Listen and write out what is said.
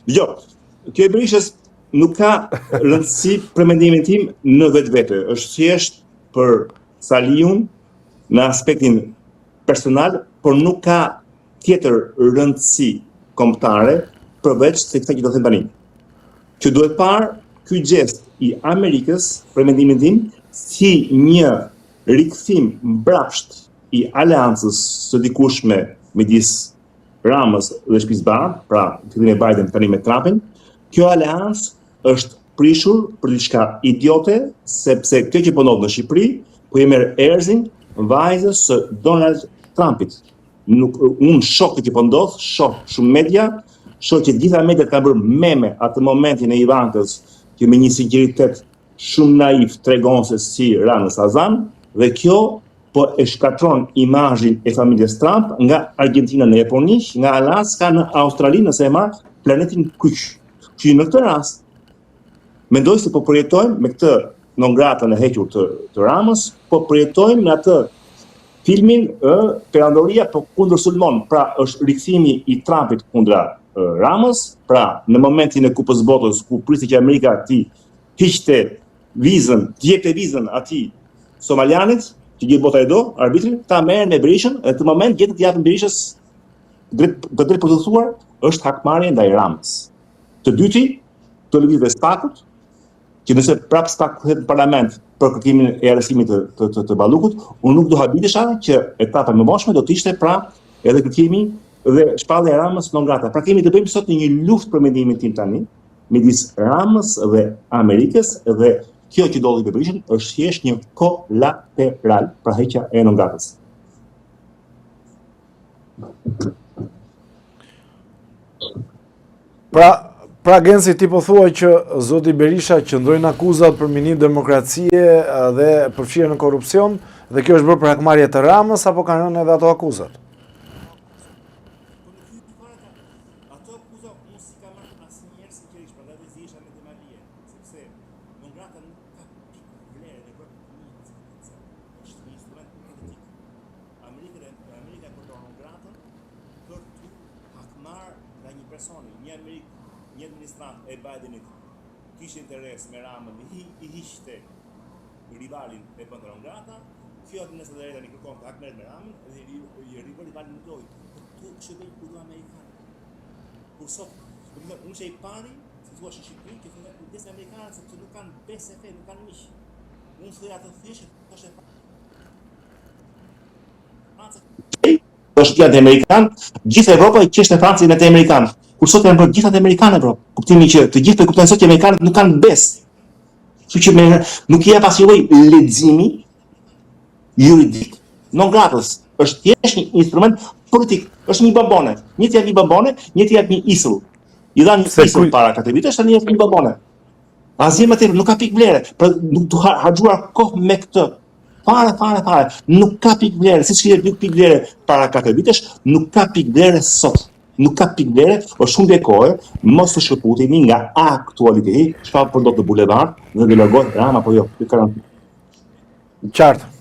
Dëgjo, kjo e Berishës nuk ka rëndësi për mendimin tim në vetvete, është thjesht për Saliun në aspektin personal, por nuk ka tjetër rëndësi kombëtare përveç se kësaj që do them tani. Që duhet parë ky gjest i Amerikës për mendimin tim si një rikthim mbrapsht i aleancës së dikurshme midis Ramës dhe Shtëpisë Bardhë, pra fillim me Biden tani me Trumpin, kjo aleancë është prishur për diçka idiote, sepse kjo që po ndodh në Shqipëri, po i merr erzin vajzës së Donald Trumpit. Nuk unë shoh këtë që po ndodh, shoh shumë media, shoh që të gjitha mediat kanë bërë meme atë momentin e Ivankës që me një sinqeritet shumë naiv tregon se si ra në Sazan dhe kjo po e shkatërron imazhin e familjes Trump nga Argentina në Japoni, nga Alaska në Australi nëse e marr planetin kuq. Që në këtë rast mendoj se po përjetojmë me këtë non gratën e hequr të, të Ramës, po përjetojmë në atë filmin e Perandoria po kundërsulmon, pra është rikthimi i Trumpit kundra Ramës, pra në momentin e Kupës Botës ku priste që Amerika t'i hiqte vizën, t'i jepte vizën atij somalianit, që gjithë bota e do, arbitrin, ta merren me Berishën, dhe të moment gjetën t'i japin Berishës drejt të drejtë për të thuar, është hakmarrje ndaj Ramës. Të dyti, të lëvizjet e SPAK-ut, që nëse prapë SPAK kthehet në parlament për kërkimin e arrestimit të të të, të Ballukut, unë nuk do habitesha që etapa e mëvonshme do të ishte pra edhe kërkimi dhe shpallja e Ramës non grata. Pra kemi të bëjmë sot në një luftë për mendimin tim tani, midis Ramës dhe Amerikës dhe kjo që ndodhi me Berishën është thjesht një kolateral, pra heqja e non gratës. Pra, pra Genci ti po thua që zoti Berisha qëndrojnë akuzat për minim demokracie dhe përfshirje në korrupsion dhe kjo është bërë për hakmarrje të Ramës apo kanë rënë edhe ato akuzat? Ato akuza unë s'i kam marrë asnjëherë sinqerisht, prandaj dhe zihesha me Demalie, sepse non grata nuk ka pikë vlere në Evropë një koncept, është një instrument politik. Amerika Amerika e përdor non gratën për t'u hakmarrë nga një personi, një Amerikë, një administratë e Bidenit kishte interes me Ramën, i, i hiqte rivalin e bënte non grata, kjo administratë e re tani kërkon të hakmerret me Ramën dhe i, i rivë rivalin në lojë. Këtu shërbejnë kudo amerikan. Kur sot, do të thënë, unë isha i pari, si thua në Shqipëri, që thonë kujdes me amerikanët sepse nuk kanë besë e fe, nuk kanë miq. Unë thoja atë thjesht, thoshe Franca është janë amerikan, gjithë Evropa i qeshte Francën me të amerikan. Kur sot janë bërë gjithë atë amerikanë Evropë. Kuptimi që të gjithë po e kuptojnë sot që amerikanët nuk kanë besë. Kështu që me, nuk i jep asnjë lloj leximi juridik non gratës. Është thjesht një instrument politik. Është një bombone. Një t'i jep një bombone, një t'i jep një isëll. I dhanë një isëll para katër vitesh, tani jep një bombone. Asgjë më tepër, nuk ka pikë vlere. Pra nuk do harxhuar kohë me këtë. Fare, fare, fare. Nuk ka pikë vlere, siç kishte nuk pikë vlere para katër vitesh, nuk ka pikë vlere sot. Nuk ka pikë vlere, është humbje kohe, mos të shkëputemi nga aktualiteti, çfarë po ndodh në bulevard dhe do largohet Rama apo jo. Kjo ka rëndësi. Qartë.